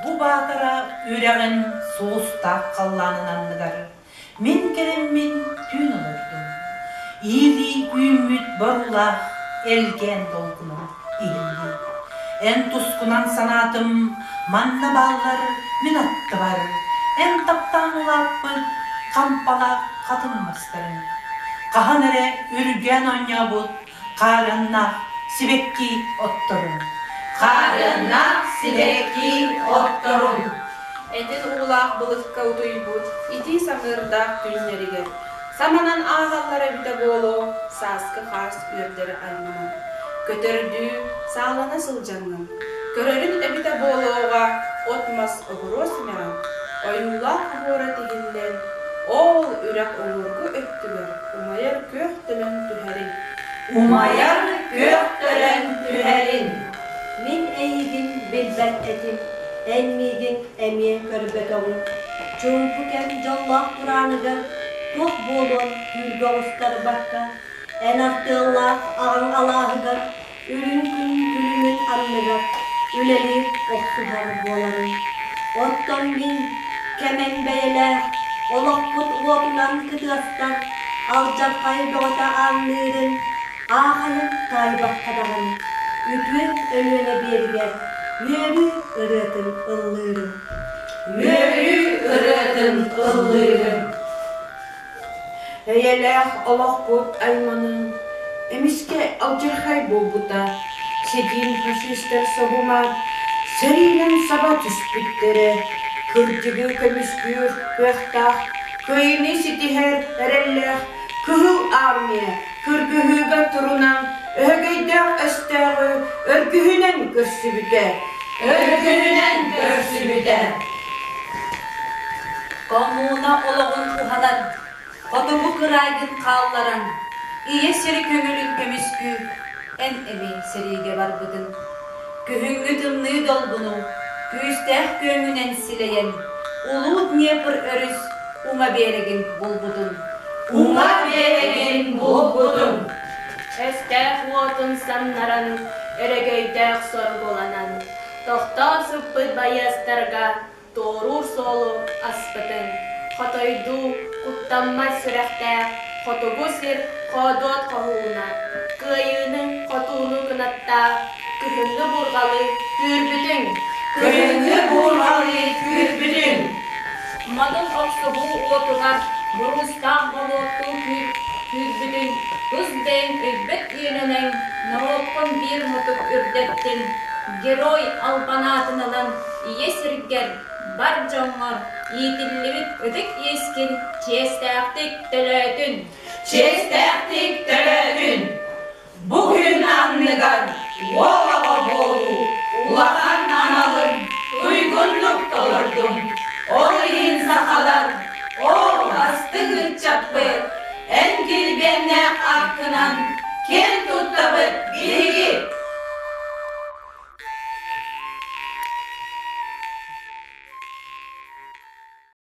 Бу Баатара үрэҕин суостаах халлаанын анныгар мин кэлэммин түүн олордум. Иилии үүммүт боруулаах элгээн долгунум иһиллиир. Эн тускунан санаатым, манна бааллар мин аттыбар, эн таптаан улааппыт хампалаах хатыҥ мастарыҥ. Хаһан эрэ үргээн оонньообут Хаарыаннаах сибэкки отторун. Хаарыаннаах сибэкки отторун. Этин уулаах былыкка утуйбут итии самыырдаах түүннэригэр саманан ааһаллара эбитэ буолуо, сааскы хаас үөрдэрэ айманан, көтөрдүү саалана сылдьаҥҥын, көрөрүн эбитэ буолуоҕа от-мас оҕуруо симэҕин, ойуулаах оһуора тиһиллэн, оол үрэх уҥуоргу өттүгэр умайар күөх төлөн түһэрин. Умайар күөх төлөн түһэрин. Мин эйигин билбэт этим, эн миигин эмиэ көрбөтөҕүҥ. Чуумпу кэм дьоллоох турааныгар туох буолуон түүлгэ оҕустарбакка, эн артыаллаах аҕаҥ алааһыгар Үрүҥ күн күлүмүн анныгар үлэлиир охсуһар буоларым. Оттон мин кэмэҥ бэйэлээх олохпут уотунан кытыастар алдьархай бөҕөтө ааҥныырын аахайан таайбакка даҕаны үтүө Өлүөнэ биэригэр үөрүү ырыатын ыллыырым. Үөрүү ырыатын ыллыырым. Эйэлээх олохпут айманан, эмискэ алдьархай буолбута. Сидьиҥ фашистар соһумар сэриинэн саба түспүттэрэ. Кырдьыгы көмүскүүр кыахтаах, кыайыыны ситиһэр эрэллээх Кыһыл Армия кыргыһыыга турунан өһөгөйдөөх өстөөҕү өргүһүнэн көрсүбүтэ. Өргүһүнэн көрсүбүтэ. Коммуна олоҕун уһанан, хотугу кыраайгын хаалларан, ийэ сири көҥүлүн көмүскүү эн эмиэ сэриигэ барбытыҥ. Күһүҥҥү тымныы долгуну күүстээх күөҥүнэн силэйэн, улуу Днепр өрүс уҥа биэрэгин булбутун. Уҥа биэрэгин булбутун. Өстөөх уотун самнаран, өрөгөйдөөх соргуланан, тохтоон сыппыт байыастарга туоруур суолу аспытын, хотойдуу, куттаммат сүрэхтээх хотугу сир хоодуот хоһууна, кыайыыны, хотууну кынаттаах кыһыҥҥы бурҕалы күүрбүтүҥ! Кыһыҥҥы буурҕалы күүрбүтүҥ! Модун охсуһуу уотугар буруустаах болуоттуу күүрбүтүн, тус бэйэҥ өлбөт үөнэнэҥ норуоккун биир мутук үрдэттин, герой албанаатын ылан ийэ сиргэр, бар дьоҥҥор иитиллибит ытык иэскин чиэстээхтик төлөөтүн! Чиэстээхтик төлөөтүн! Бу күн анныгар уол оҕо буолуу улахан аналын туйгуннук толордум. Ол иһин сахалар, ол бастыҥ ыччаппыт, эн килбиэннээх ааккынан киэн туттабыт биһиги!